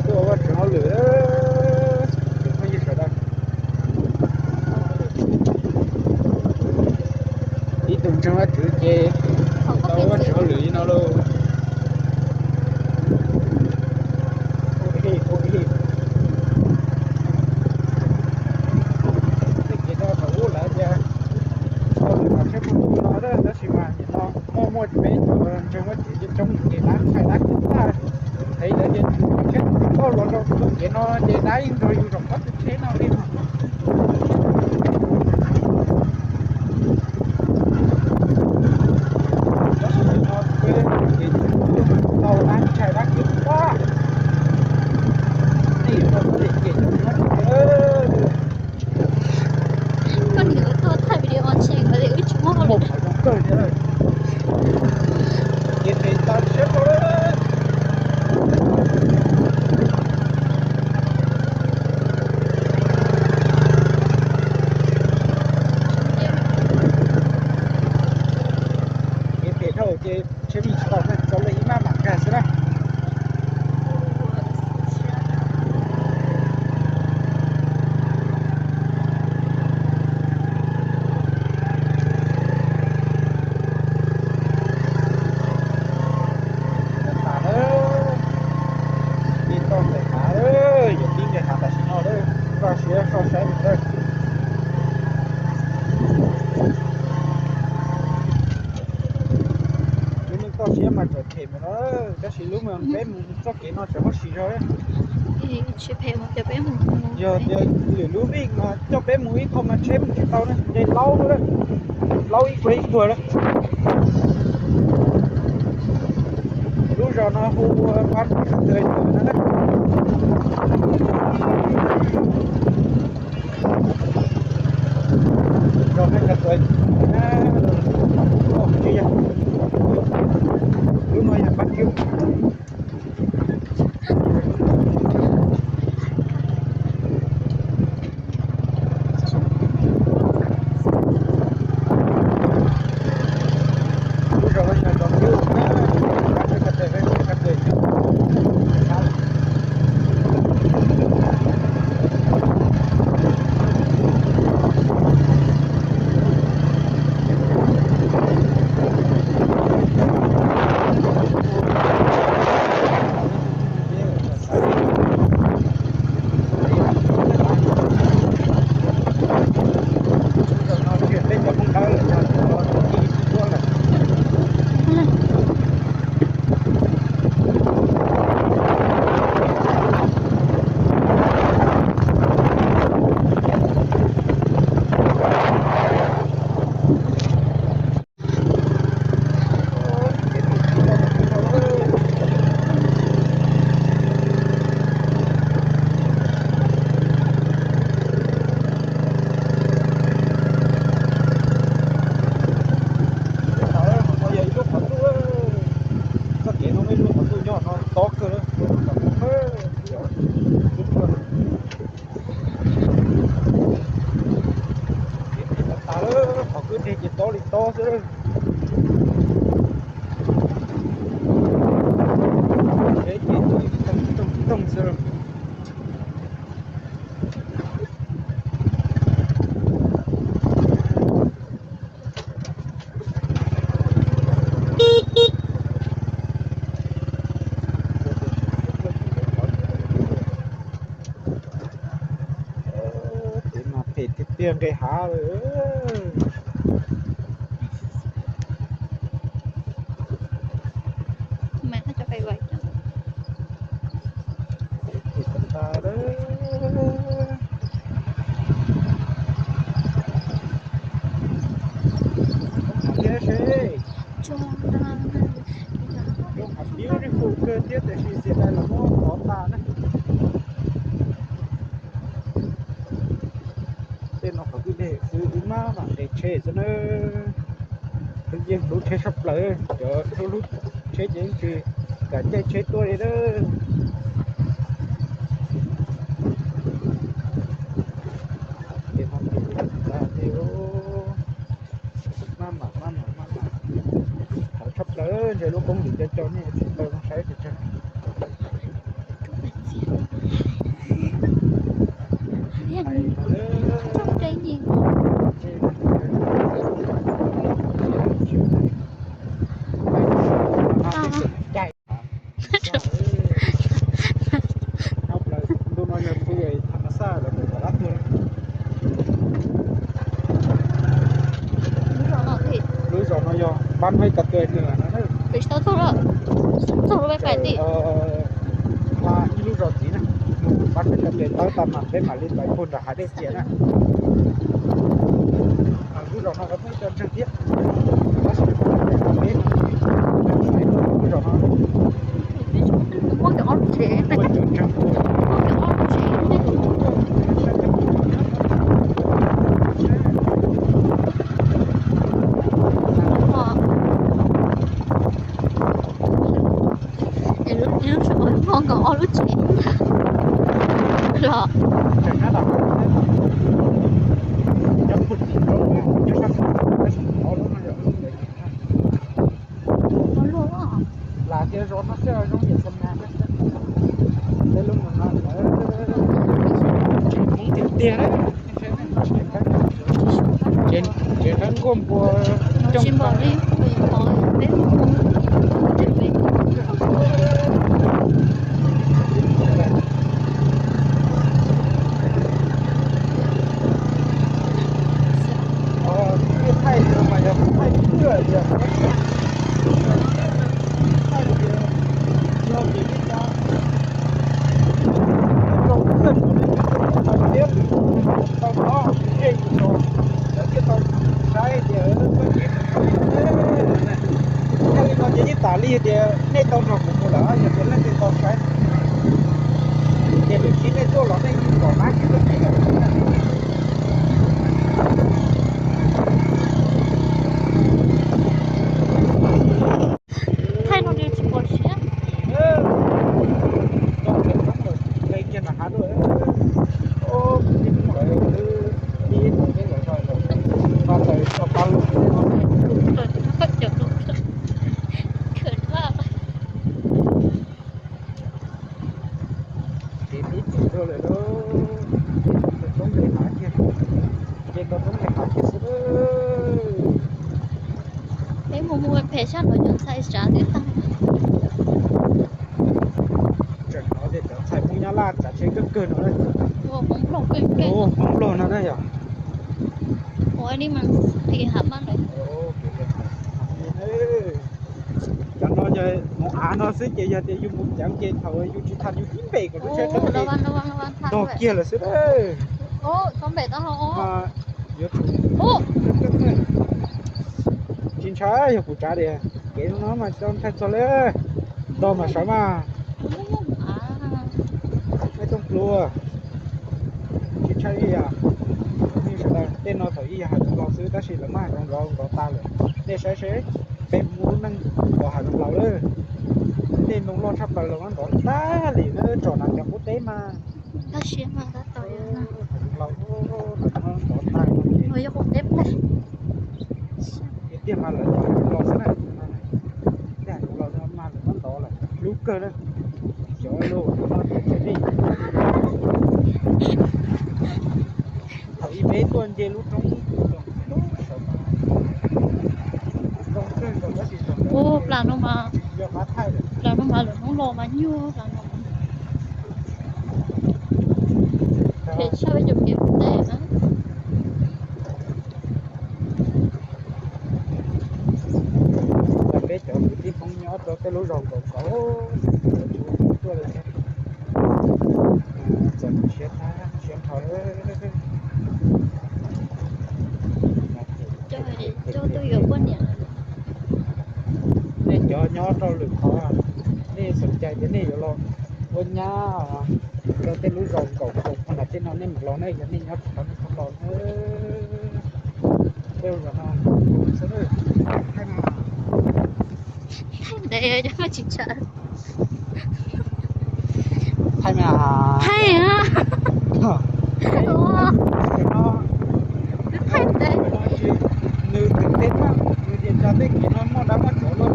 Tuaj ua Vajtswv hauj lwm, phooj ywg sawv daws. Ib tug ntseeg Vajtswv ces tau ua Vajtswv hauj lwm li no lauj. Tej kev rau thaum ub lawv tias tau mus kom tsheb puag tim no, tab sis mas nim no muaj muaj peb cov ntseeg Vajtswv coob coob ces dab ntshai dab kub tag. Ntawd ces tsheb tau los rau tus kev no ces dab yeej nrog yus zaum qab tus tsheb no li. Tab sis no peb ces tau dab ntshai dab kub tag. Tej no ces Koj niam tuaj thaij video tseem ua li wb tsis muaj hauj lwm. Ces phem tas siab rau. Ces phem dhau ces tsheb mus tsis tau, tau li ib maj mam nkag xwb na. Tau ntawm hav, yog tib ntawm hav tam sim no lawm, koj siab koj saib lawm. Lub neej toj siab mas tseem phem mus no, tab sis lub peb mus txoj kev no tseem muaj sis zog. Yog tias lwm lub vij mas coj peb mus ib qho mas tsheb mus tsis tau na, nce laub lawm, laub ib puag ib puag lawm. Lub zos no hu ua Pab Kawg no na. Zos Pab Kawg, lub no yog Pab Kawg. Txoj kev no muaj ib lub qhov ntuj nyob no tob kawg, kev phem tas tas lawm, qhov kwj deg ces tob li tob xwb. Tsheb ces toog toog toog xwb. Kev mas phem tiag tiag nqis hav lawm. Thiab seb, zoo heev, beautiful kawg thiab tiam sis xiam dais los muab tov tas na. Tej no qhov kwj deg xwb, wb maj mam nqes tsheb xwb na. Wb yeej hlub tsheb tshaj plaws, cov hlub hlub tsheb ces yeej tsis kam caij tsheb tuaj li na. Tej no ces maj mam maj mam maj mam. Ntshe lub koob lim cov cov nej tsis tau zoo saib pes tsawg. Ntu no yog khu tham mas xaj lawv mus tom lab tuag. Lub zos no yog Pab Mej Ka Tuaj no. Txog lub, txog lub, hla ib lub zos ntxiv na, mus Pab Mej Ka Tuaj tawm tag mas peb mam li tawm puag nram hav dej txias na. Lub zos no lawv muaj ib co ntseeg thiab, tab sis peb lub zos no muaj cov ob lub tsev, muaj cov ntseeg, muaj cov ob lub tsev. Lub, lub zos muaj nkaus ob lub tsev los. Lam tias zos no xwb zoo yam xas nas, tej lub no lawv tsev Hmoob tiag tiag na. Tsev nqaij nkuaj npua coob li. Thaij mas yog thaij pwj tias, thaij tias, yog vim li cas rau pwj rau peb tau no, ej, lawv thiaj tau saib tias koj tsev, thiaj li no ces yeej tam li tias nej tau nrog kuv mus lawm, yog tias leej twg tau saib ces lwm hnub nej tuaj los nej yeej pom dab tsi tuaj tsev lawm. Thaij no nws tsis pom siab. Ces tib tseem tuaj lawm lauj, ces tau roob nqes hav kiag, ces tau roob nqes hav kiag xwb. Peb mus mus phem sab nraud cov ntxhais tsav twb tag. Tseem hnov tias cov ntxhais Hmoob Nyab Laj tsav tsheb kawg kawg no na. Ua Hmoob Nplog kawg kawg. Ua Hmoob Nplog no na yog. Ua li mas qis hav mab lawm. Cov no yog mus av no xwb ces yog tias yus mus ceev ces thaum yus tsis tham yus ib npem kom lub tsheb dog kiag lawm xwb. Tsis ntshai, yog kuv tsav tias kev no mas tsis tau ntshai txog li. Nto mas sawv mas. Mej tooj pluag, tsis ntshai ib yam. Nej sawv daws, tej no thaum ub yog hav zoov laus xwb tab sis lawv muab hav zoov nrov nrov tas lawm. Nej saib seb, peb mus lub neej tom hav zoov laus lawm, tej ntoo loj tshaj plaws los muab nrov tag li na, tsom nas cov qub teb mas. Hav zoov laus nrov tag li. Tiag tiag mas lawv cov hav zoov laus xwb na, tej hav zoov laus no mas lawv muab nrov lawm hlub kawg na. Cov lus no ces txhais nej thaum ub peb tuaj nce lub roob, plas no mas, plas no mas lawm hnub los mas nyuaj plas no. Phem tshaj peb cov kev ua teb na. Peb cov kwv tij Hmoob nyob rau tej lub zos nkaum nkaus tuaj li, txawm siav tag siav nrho. Nej cov nyob rau lwm qhov, nej xav cai ces nej yuav los ua nyab rau tej lub zos nkaum nkaus no, tej no nej mus los ne, yog nej nyob tsis tau nej txhob los na. Tej lub zos no xwb. Thaij ntev tsis tshua. Thaij mas, thaij, thaij ntev. Nws twb teb tag, nws tias cas tej kev no muaj dab muaj tsov loj,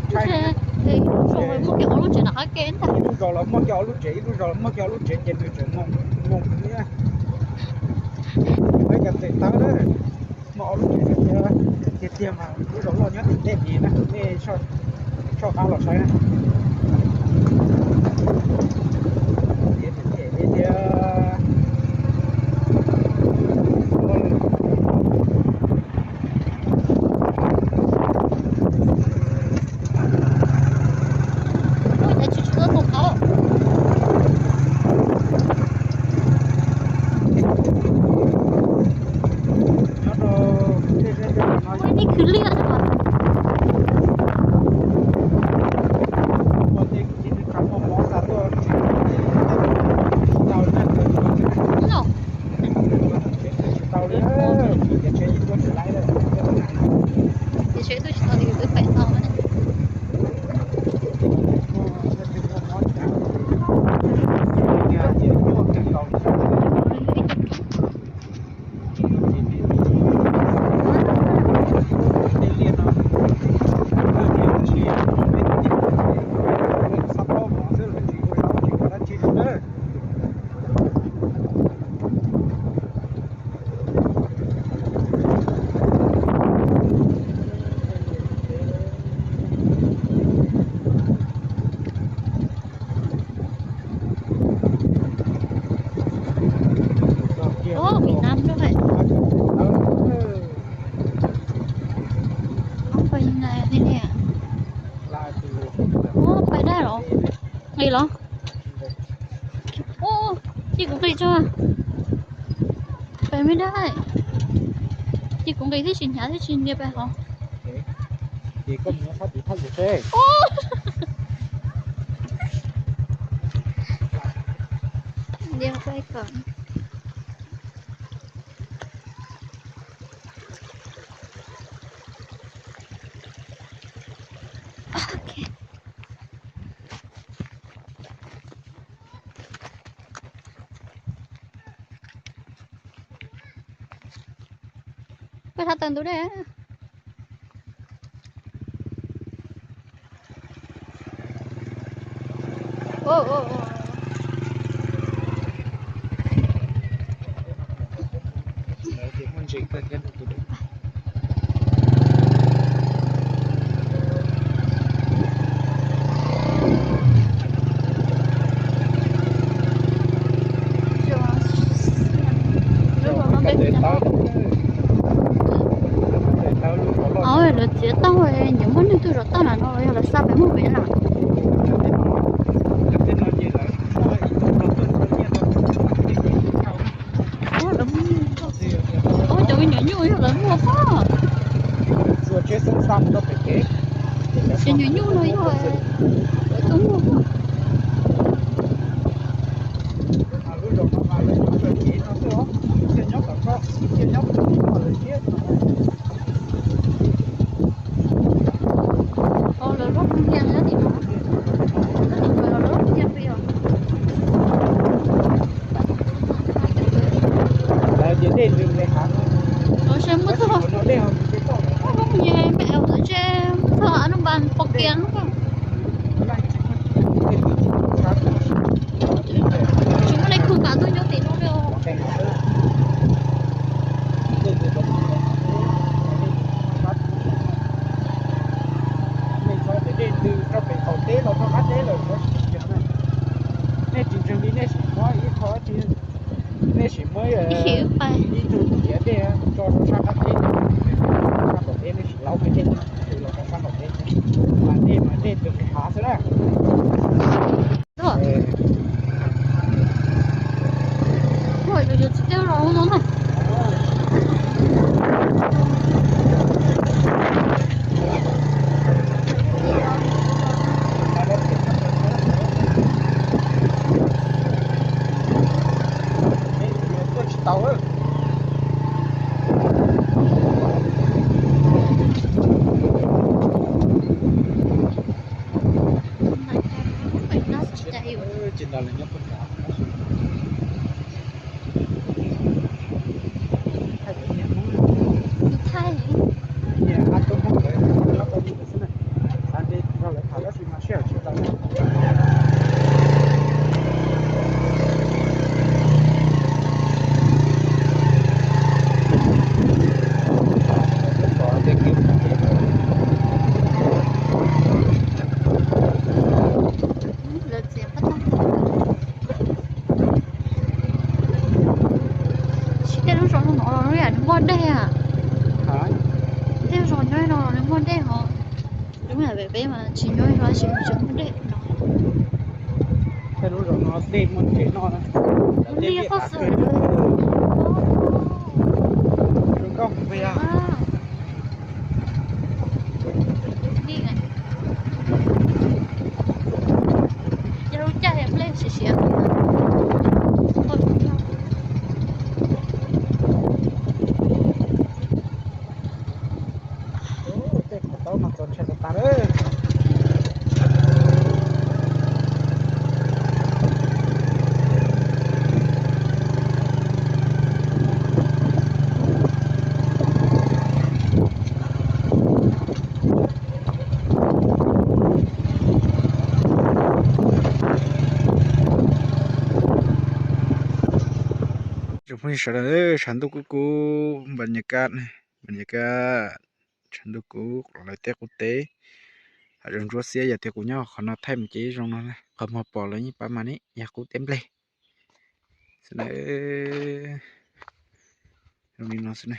tshai Los muaj kiag ob lub tsev, ib lub zos los muaj kiag ob lub tsev ces nws tseem moo moo thiab. Peb cov tes tawb na, muaj ob lub tsev tiag tiag mas lub zos loj nyob tim tej nis na, nej soj qab los saib na. Tiag tiag. Ua ib khwv liaj xwb mas. Ces seb twb tsis tau li twb pem tau. Ov, Việt Nam lub hais. Ov, pais dab los? Nqis los? Ov, cia kuv nqis tso. Pais me dab. Cia kuv nqis thiab tsis hnyav thiab tsis ntiag pais hov. Ntiag pais kom. Koj thav tawm ntug dej. Lawv txiav tau, nyias muab neeg tuaj zov tau na no yog lawv xa pem muag pem na. Ov, cov me nyuam nyuj yog lawv muag pob. Cov nyuam nyuj no yog lawv tuaj muag pob. Ov, lawv lub nyiaj na tim no, lub nyiaj lawv lub nyiaj peb os. Lawv tias dej lwm le hav no. Lawv se muaj txog lub nyiaj me aus txawm tse muaj txog a nub npas pom kiag lub. Peb mas tsis nyob ib vaj tsis mus tsev mus dej no. Tej lub zos no dej muaj tsev noj na. Liaj qhov xwm. Zoo nkauj kawg. Yog lub caij nplej siav siav. Tej qhov taub no txaus ntshai tas tas lawm. Ib tsoom phooj ywg sawv daws, tshav ntuj kub kub, npam nyas kaj, npam nyas kaj, tshav ntuj kub, lawv tej qub teb, hav zoov ntsuab xiab. Yog tias kuv nyob qhov no thaij mus ces zoo no, qhov muag pom lawv yeej pab mas ne, yog qub teb nplej xwb na. Zoo li no xwb na.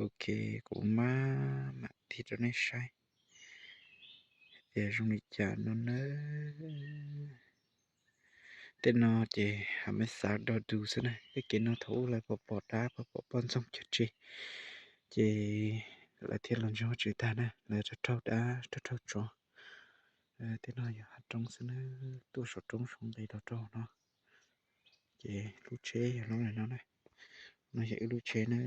Ok, kuv maj mam tig rau nej saib tias zoo li cas no na. Tej no ces hav mab xav dog du xwb na. Tej kev no thaum ub lawv pom pom dab pom poj ntxoog cog tseg, ces lawv thiaj los ntseeg Vajtswv tag na, lawv rau raug dab rau raug tsov. Tej no yog hav roob xwb na, tuaj saum roob saum nqe rau rau no. Ces lub tsheb yog lub no na, no yog wb lub tsheb na.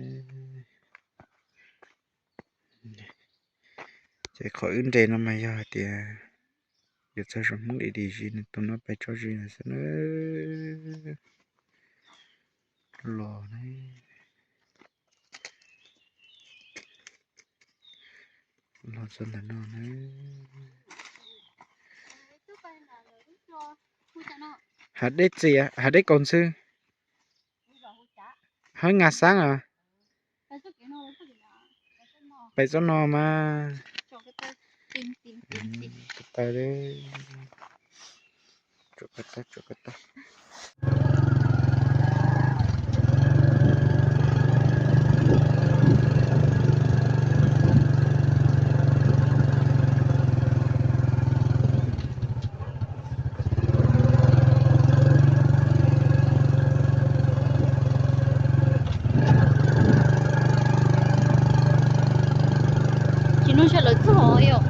Ces qhov wb nres no mas yog hais tias yuav txog zos Hmoob dim dim zis nws tus no pais tso zis lawm xwb na. Los na, los txog ntawm no na. Hav dej txias, hav dej kaus ntxhw. Hab ngas xab os. Pais txoj no mas. Taw, tsuav ko taw, tsuav ko taw. Tsis nug seb lawv txog yom.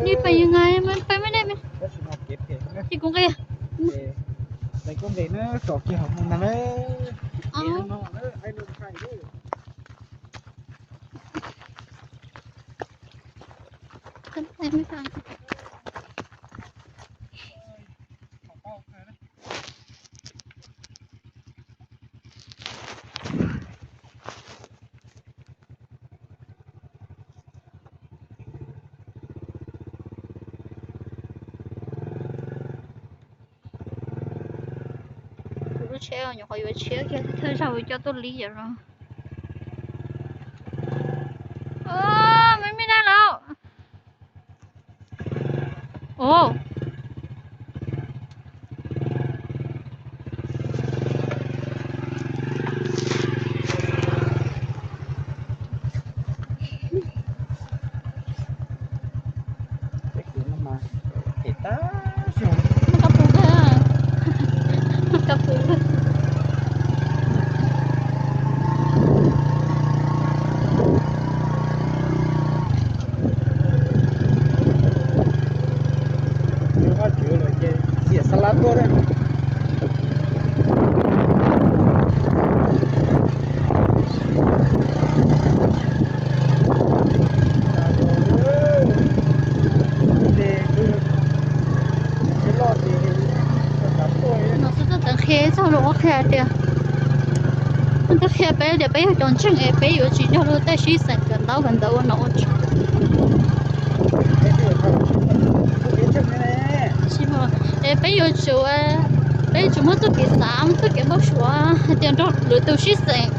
Nej pais yus nqa, pais me ne me. Ces kuv nqis. Kuv lub tsheb nyuam qhuav yuav tshiab kiag thawj zaug coj tuaj li yam no. Me me dab laug. Ov. Muaj kab pus kawg, muaj kab pus kawg. Xiam xa lab tuaj. No xwb twb tau qhia txog lus qhia tias, twb qhia peb tias peb yog cov ntseeg es peb yuav tsis nrog luag tej sib xeem kawm ntaub kawm ntawv ua nom ua tswv. Es peb yuav tsum, peb yuav tsum muaj txoj kev xav, muaj txoj kev npau suav hais tias nrog lwm tus sib xeem,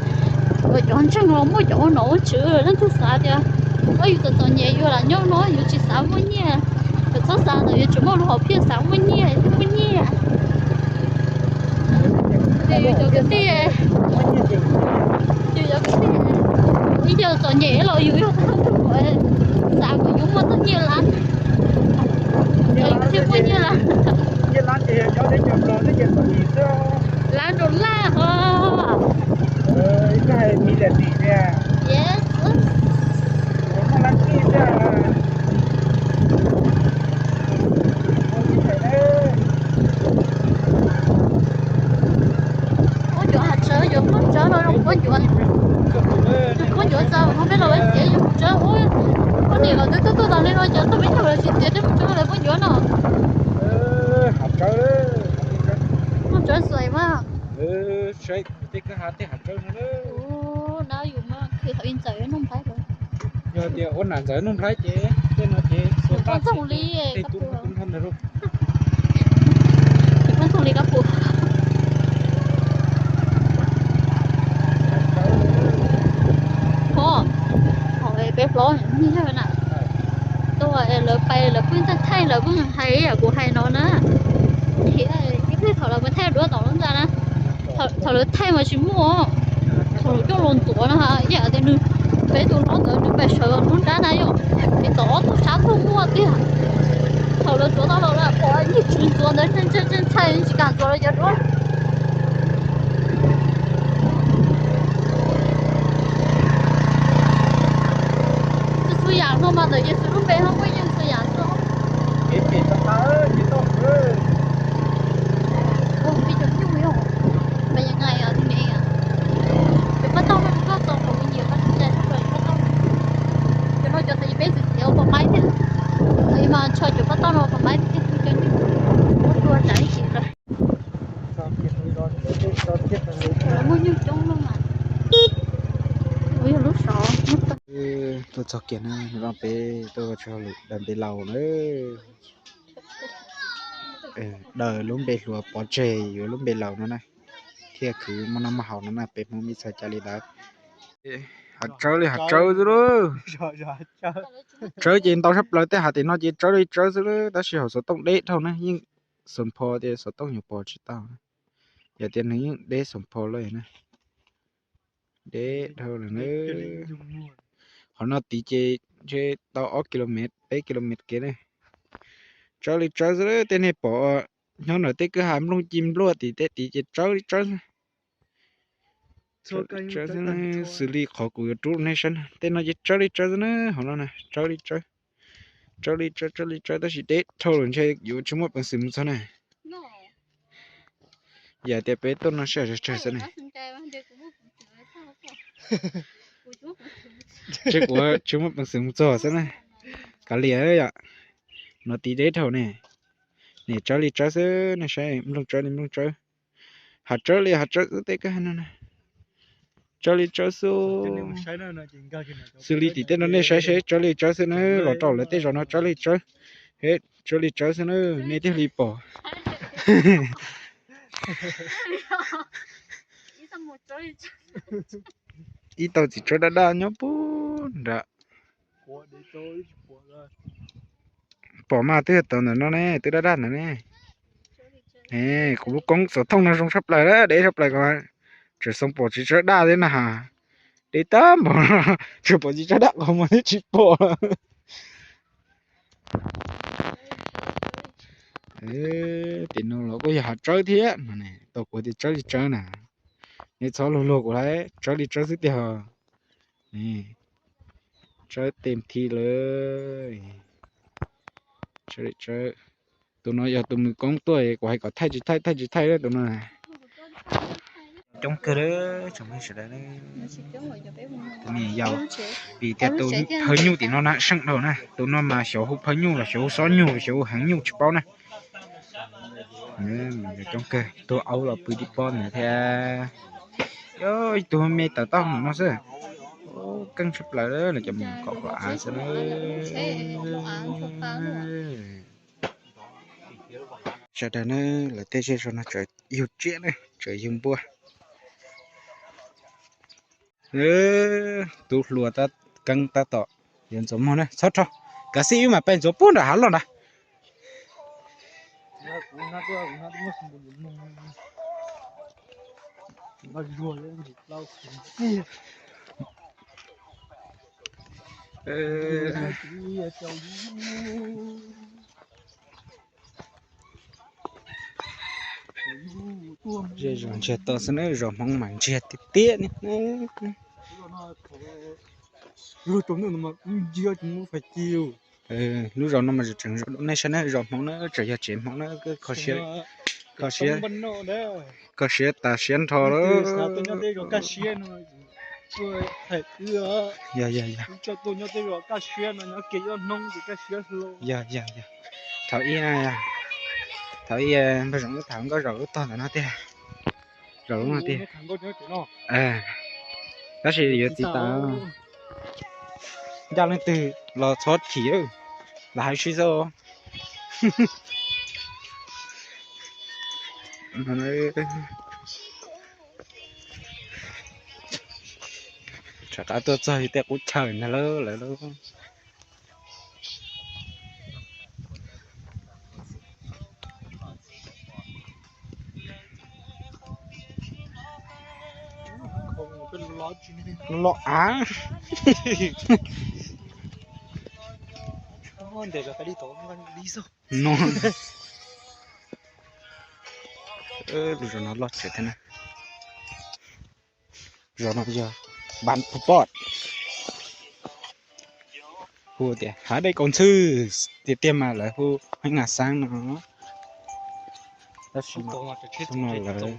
uas cov ntseeg los muaj cov ua nom ua tswv leej twg xav tias, o, yus txom txom nyem yus lam nyob no yus tsis xav muaj nyiaj, yus txhob xav ntawd, yuav tsum muaj lub hom phiaj xav muaj nyiaj thiaj muaj nyiaj. Ces yus cov kwv tij, yus cov kwv tij, ib yam txom nyem los yus yog tus Xav kuv yuav muaj tug nyiaj lab, es kuv thiaj muaj nyiaj lab. Nyiaj lab ces yog nyob teb chaws Nplog teb chaws Nplog xwb. Lab rau laj os. Ib txoj hais million tiag. Yes. Muaj lab txij tiag. Puab ncuav has tsawb, yuav puab tsawb no zoo puab ncuav. Puab ncuav txog ho peb los ua txiav yus tsawb ua. Puab nim los twb tuaj tuaj tas li no cov tau peb caug los tsis txiav tej mus tsawb lawv puab ncuav no. Muaj tsawb xais mas. Tej kwj ha tej hav tsawb no. Ub, dab yus mas khwv thaum ib ntxawm Nuj Nplhaib. Yog tias ua nam ntxawm Nuj Nplhaib ces tej no ces xuas tag txog li tej tub nrog ntawd lauj. Ces muab txog li kab pus. Ho, ho peb hlob nyob na, tuaj lawv pais lawv pheej thaij thaij lawv pheej hais yam kuv hais no na. Thiab ib pliag thaum lawv mus thaij duab tom lub ntxa na, thaum lawv thaij mas tsis muaj, thaum lawv coj los ntxuav no ib yam tias nws, peb tus hlob ntawd nws pais sawv lub nrab na yom, es tom ob tug sab tuaj muaj tiag. Thaum lawv ntxuav tau los lawm pom ib tug ntxuav ntawd ntshai ntshai ntshai tsis kam ntxuav lawv cov duab. Txhua txhua yam no mas ntawm Yexus lub npe ho muaj yeej txhua yam xwb. Ua peb cov nyuj yog, mas yog nqaij os, cov paj tauj no koj txog thaum nyiam koj tsis ntshai tshaj plaws cov paj tauj. Cov no cov thaum ub peb txiv txiav ua pov maib thiab, thaum ub mas ntsho cov paj tauj no ua pov maib thiab cov nyuj, muab tua tsam ib chim lawm. Muaj nyuj coob lawm mas. Ua yog lub sov. Tuaj txog kiag na, nws peb tuaj ua tsis hauj lwm daws npe laus na. Daws lub npe hluas pov tseg yuav lub npe laus no na, thiaj khwv muaj noj muaj haus no na, peb Hmoob ib txhia ca li ntawd. Hav tsawb li hav tsawb xwb lauj. Tsawb ces ntau tshaj plaws, tej hav tim no ces tsawb li tsawb xwb lauj, tab sis hauv xov tooj deb dhau na, yeej xom pho tias xov tooj yuav pom tsis tau. Yog tias nws yeej deb xom pho lawm na. Deb dhau lawm na. Qhov no tid ces ntshe tau ob kilomev peb kilomev kev na. Tsawb li tsawb xwb, tej nej pom nyob ntawm tej kwj ha nplooj ci npluaj tim tej tid ces tsawb li tsawb xwb. Xws li qhov kuv yuav rub nej saib na, tej no ces tsawb li tsawb xwb na, hauv no na tsawb li tsawb. Tsawb li tsawb, tsawb li tsawb, tab sis deb dhau lawm ntshe yuav tsis muaj peev xwm mus txog na. Yam tias peb tuaj no sij hawm tsawg tsawg xwb ne. Ntshe kuv tsis muaj peev xwm mus txog xwb na. Kav liam yom, no tid deb dhau ne. Niam tsawb li tsawb xwb, nej saib nplooj tsawb li nplooj tsawb. Hav tsawb li hav tsawb xwb tej kwj ha no na. Tsawb li tsawb xwb. Xws li tim tej no nej saib seb tsawb li tsawb xwb na, los rau lawv tej zos no tsawb li tsawb. He, tsawb li tsawb xwb na, nej thiaj li pom. Ib tug txiv tsawb daj daj nyob puag nram. Pom mas twb yog tau ntawm no ne, twb daj daj ntawd ne. Kuv lub koob xov tooj no zoo tshaj plaws, deb tshaj plaws ko. Tseem xoo pom txiv tsawb daj thiab na has. Deb tag npaum no, tseem pom txiv tsawb daj qhov muag thiab tsis pom. Tim no los kuj yog hav tsawb thiab no ne, tau kuv tias tsawb li tsawb na. Nej txhob luag luag kuv lawm, tsawb li tsawb xwb tiag. Tsawb tes thi lawm. Tus no yog tus mus koob tuaj, kuv hais kom thaij tsis thaij, thaij tsis thaij tus no. Coob kawg lawm tsoom phooj ywg sawv daws. Tus me nyuam yaus, vim tias tus phawj nyuj tim no na seej dhau na, tus no mas xyov hu phawj nyuj los xyov hu xob nyuj los xyov hu heev nyuj tsis paub na. Coob kawg, tus aub los pw tsis pom ntawd thiab. Ib tug me tawm toj mus no xwb. Keej tshaj plaws lawm, cov mus kom kom av xwb na. Sawv daws na, lawv tej zej zog no tseem yug tsiaj na, tseem yug npua. Tub hluas tab keeb tab tom yuav ntxuav muag na, txhob rho, kav xij wb mam pais ntxuav puag nram hav loj ntag. Zej zos ntsiag to xwb na, zos Hmoob mas ntsiag tiag tiag ne. Lub zos no mas tseem nej saib na, zos Hmoob na, tseem yog tsev Hmoob na, kho siab, kho siab tas siab nrho lawm. Yog, yog, yog. Yog, yog, yog. Thaum ub, thaum ub npawg Zoov wb tham nkauj zos lub tog ntawm no tiag. Zos lub no tiag. Tab sis yuav txiv tas, ncaj leej twg los txhob chim, lam hais sib xwb. Rov qab tuaj txog tej qub chaw ntag lawm. Los av. Lub zos no loj tsawv thiab na. Zos no yog Npas Phu Poj, hu tias Hav Dej Kaus Ntxhw tiag tiag mas lawv hu Hmoob Nga Xaab no. Tab sis mas lawv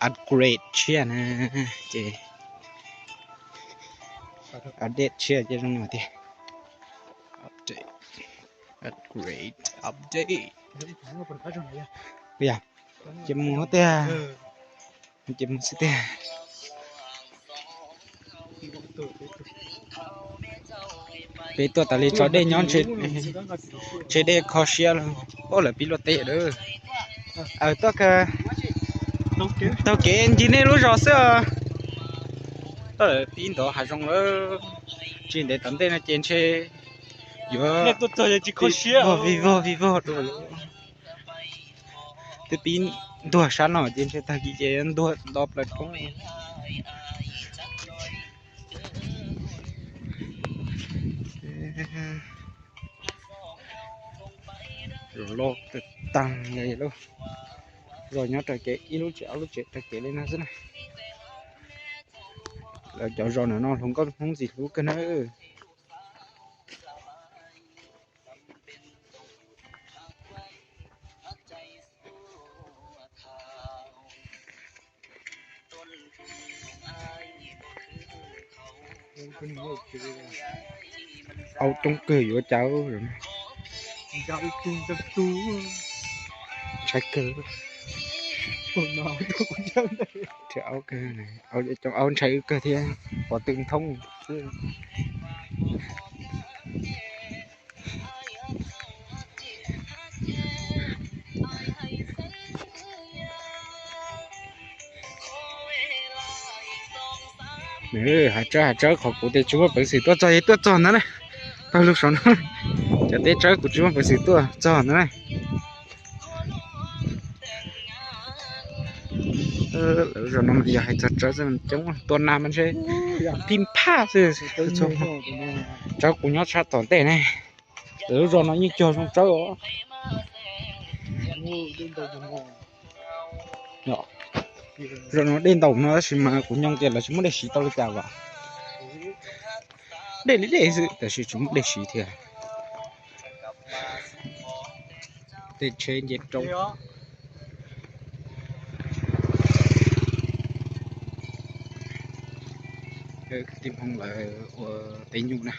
upgrade tshiab na, ces update tshiab ces zoo no tiag. Update, upgrade, update. Ces mus tiag. Ces mus xwb tiag. Peb tuaj tas li tso dej nyob ntshe dej kho siab lawm. Ub, lawv pib luaj teb lawm. Aw, tuaj kawg. Taug kev ncig nej lub zos xwb os. Tuaj lawm pib ntov hav zoov lawm. Tsis ntev tom ntej no ces ntshe yuav vig vog vig vog vig vog rau. Twb pib ntuag sab no ces ntshe tag kis ces yuav ntuag do plaws roob. Zos loj tag li lawm. Zos nyob raws kev ib lub tsev ob lub tsev raws kev li no xwb na. Lawv cov zos ntawm no hluas nkauj Hmoob ntxim hlub kawg na. Aub coob kawg yuav cas. Ntshai kawg. Aub kawg, aub ntshai wb kawg thiab, pov tw thoob. Hav tsawb, hav tsawb, qhov kuv tias tsis muaj peev xwm tuaj txog, tuaj txog ntawd na. Pawg lug saum no, cov teb tsawb kuv tsis muaj peev xwm tuaj txog ntawd na. Lawv zos no mas yog hais txog tsawb coob, tua nas mas ntshe phij phaj xwb. Tsawb kuv nyob sab tom ntej ne. Lawv lub zos no yeej cog zoo tsawb os. Zos no dej ntaus no tab sis mas kuv nyoo tias lawv tsis muab dej siv tau li cas as. Dej li dej xwb tab sis tsis muab dej siv thiab. Tej tsheb nce roob. Kwv tij Hmoob lawv ua teb nyuj na.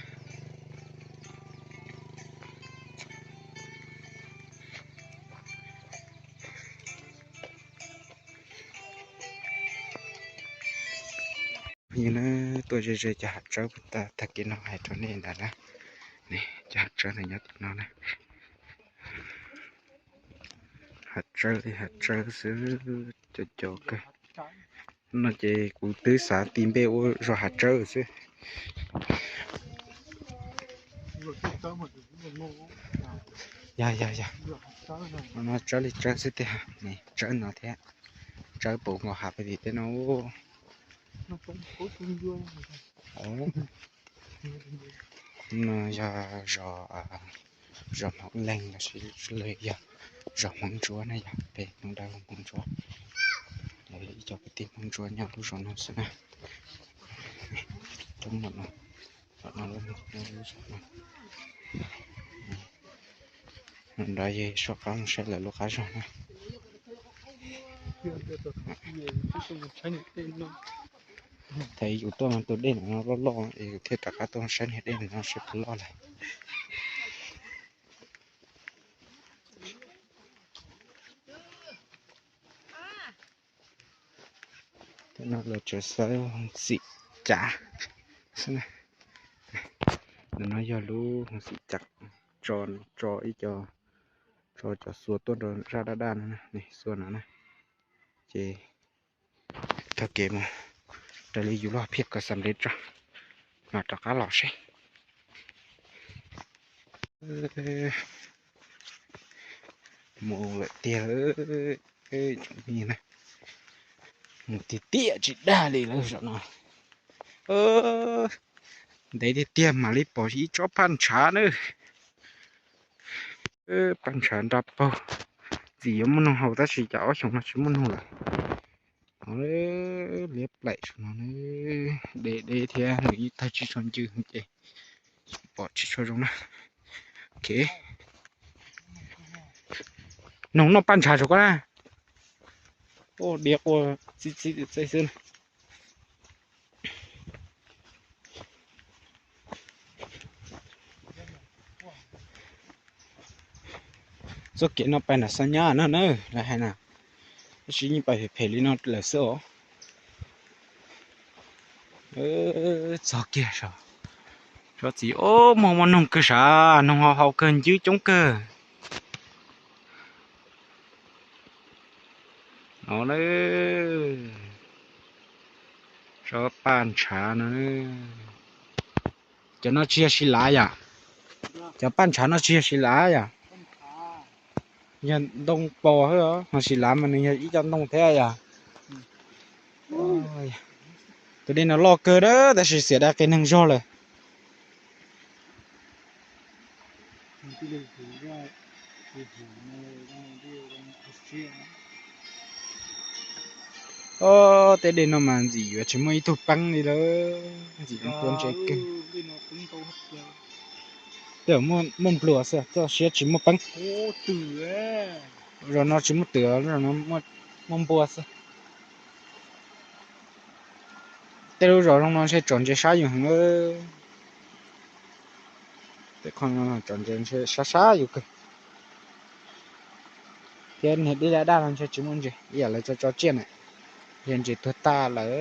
Phooj ywg na, tuaj ze ze cov hav tsawb puag ta tag kis no hais rau nej ntawd na. Cov hav tsawb ntawd nyob tim no na. Hav tsawb li hav tsawb xwb, cov cov kawg. No ces kuv twb xav tis npe ua zos hav tsawb xwb. Yog yog yog, no tsawb li tsawb xwb tiag, tsawb no thiab, tsawb puv nkaus hav pem tim tej no. No yog zos, zos Hmoov Leeg los sis yog zos Hmoov Ntsuab na, yog peb Hmoob Dawb Hmoov Ntsuab. Ib co kwv tij Hmoob Ntsuab nyob lub zos no xwb na. Roob no, no nrad yog soj qab mus saib lawv lub qab zos na. Thaum yus tuaj mas tus dej no loj loj, yus thiaj rov qab tuaj saib niag dej no seb puas loj lawm. Tej no lawv tseem xav hoov xim cav xwb na. Ntawm no yog lub hoov xim cav tso, tso ib co, tso cov xua tuaj rau zaj daj daj no, xua no na. Ces taug kev mus raws li yus lub hom phiaj kom xam ntev tso, mam rov qab los seb. Mus lawm tiag, mus tiag tiag tsis dag li lawm zaum no. Ntev tiag tiag mam li pom ib tsob paj ntshav na. Paj ntshav nra paug, ntxim yuav muaj noog haus tab sis cas ob xyoos no tsis muaj noog lawm. Liab plaim saum no, deb deb thiab nws yeej tawg tsis tshua ncw ces pom tsis tshua zoo na. Ok, noog noj paj ntshav saum ko na. Diav quas txi txi txi xwb. Txoj kev no pais nram Xab Nyab no na, lawv hais na, tab sis yeej pais phem phem li no lawm xwb os. Txog kiag saum, tsob txiv, o, muaj muaj noog kawg sav, noog haus haus kawg, ncwb coob kawg. No na, tsob paj ntshav no. Cov no tsis yog si lav yom? Cov paj ntshav no tsis yog si lav yom? Yog ntoo pos xwb, ho si lav mas nws yog ib co ntoo thiab yom? Tus dej no loj kawg na, tab sis xiam dab qe neeg zog lawm. Ob, tej dej no mas ntxim yuav tsis muaj ib tug peeb li lawm, ntxim yuav tua ntses kawg. Tej muaj npluas xwb, txoj siab tsis muaj peeb. Zos no tsis muaj twm, zos no muaj npua xwb. Tej lub zos zoo no ntshe tsom ntses sab yus heev. Tej qho no tsom ntses ntshe sab sab yus kawg. Thiab niag dej daj daj no ntshe tsis muaj ntses, ib yam lawv tso tso tsiaj na, yog ntses tuag tag lawm.